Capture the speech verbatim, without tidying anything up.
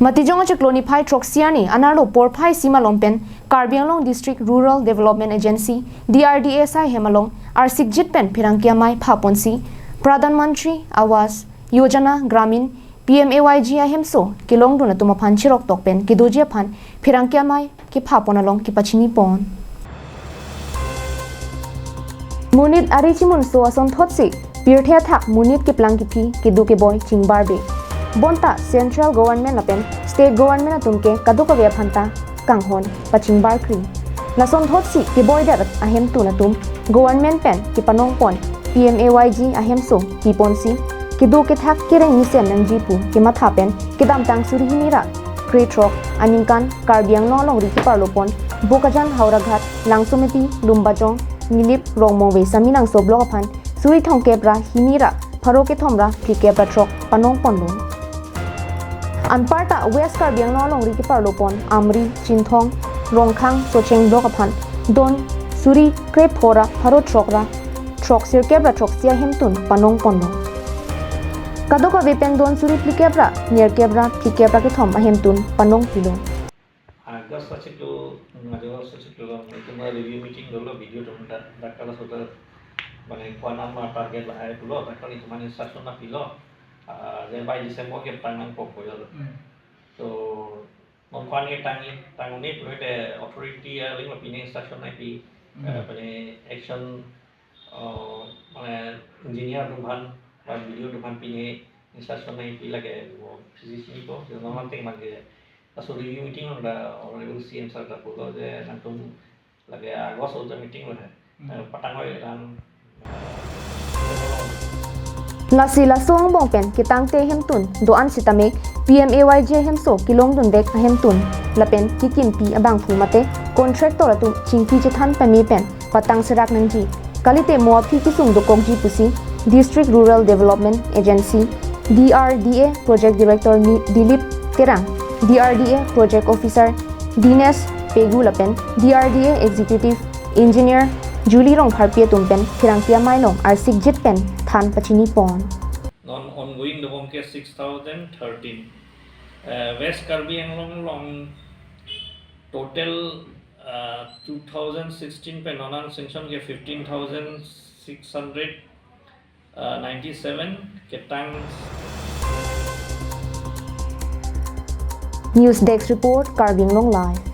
Matijong achiklo niphai throksi arni anerlo porphai isi malom pen Karbi Anglong District Rural Development Agency, D R D A asai ahem along arsikjit pen pherangke amei phaponsi Pradhan Mantri Awas Yojana Gramin, P M A Y G ahemso kelongdun atum aphan chiroktok pen kedoji aphan pherangke amei kephapon along kepachinipon. Monit ari chimunso asonthotsi pirthe athak monit keplang kephi kedo keboi chingbarbe. Bonta Central Government lapen State Government atum ke kadokave aphanta kanghon pachingbarkri. Lasonthotsi keboidet ahemtun atum Government pen kepanongpon P M A Y G ahemso piponsi kedo kethak kereng mesen nangji pu kematha pen kedamtang suri hini ra krethrok aningkan Karbi Anglong alongri keparlopon Bokajan, Howraghat, Langsomepi, Lumbajong, Nilip, Rongmongve, Saminangso block aphan suri thomkep ra hini ra pharo kethom ra phlikep ra throk panongponlo. Anparta West Karbi Anglong alongri keparlopon Amri, Chinthong, Rongkhang, Socheng block aphan don suri krepho ra pharo throk ra throksirkep ra throksi ahemtun panongponlo. Kadokave pen don suri phlikep ra nerkep ra phlikep ra kethom ahemtun panongpilo. August achiklo, August achiklo along itum review meeting dolo, B D O atum dak, dak kala sudah, mane ko-an ama target lahai pulo, dak kali itum instruction nangpilo, ah, je by December ketang nangpo pulo. Hmm. So, non ko-an ketang, tang un-e pulote authority aling lo pine instruction nangpi, Hmm. eh, pine action, oh, mane engineer atum aphan, ba B D O atum aphan pine instruction nangpi lake, wo, sisi sini ko, je non manteng mangke, laso review meeting along dak Honorable C M sir dak pulo je nangtum lake August along meeting lo hai. Hmm. Eh, patang oi lang, eh, Lasi laso angbong pen ketangte ahemtun do-an sitame P M A Y G ahemso kelongdunvek ahemtun lapen kekimpi abangphu mate contractor atum chingki chethan pame pen patang serak nangji. Kalite mo aphi kesung dokokji pusi District Rural Development Agency, D R D A Project Director Ni-, Dilip Terang, D R D A Project Officer Dinesh Pegu lapen D R D A Executive Engineer Julie Rongpharpi atum pen pherangke amei along arsikjit pen than pachinipon. Non ongoing dobom ke six thousand thirteen. Eh, West Karbi Anglong along total, eh, two thousand sixteen pen non an sanction ke fifteen thousand six hundred ninety-seven, ketang. News Desk Report, Karbi Anglong Live.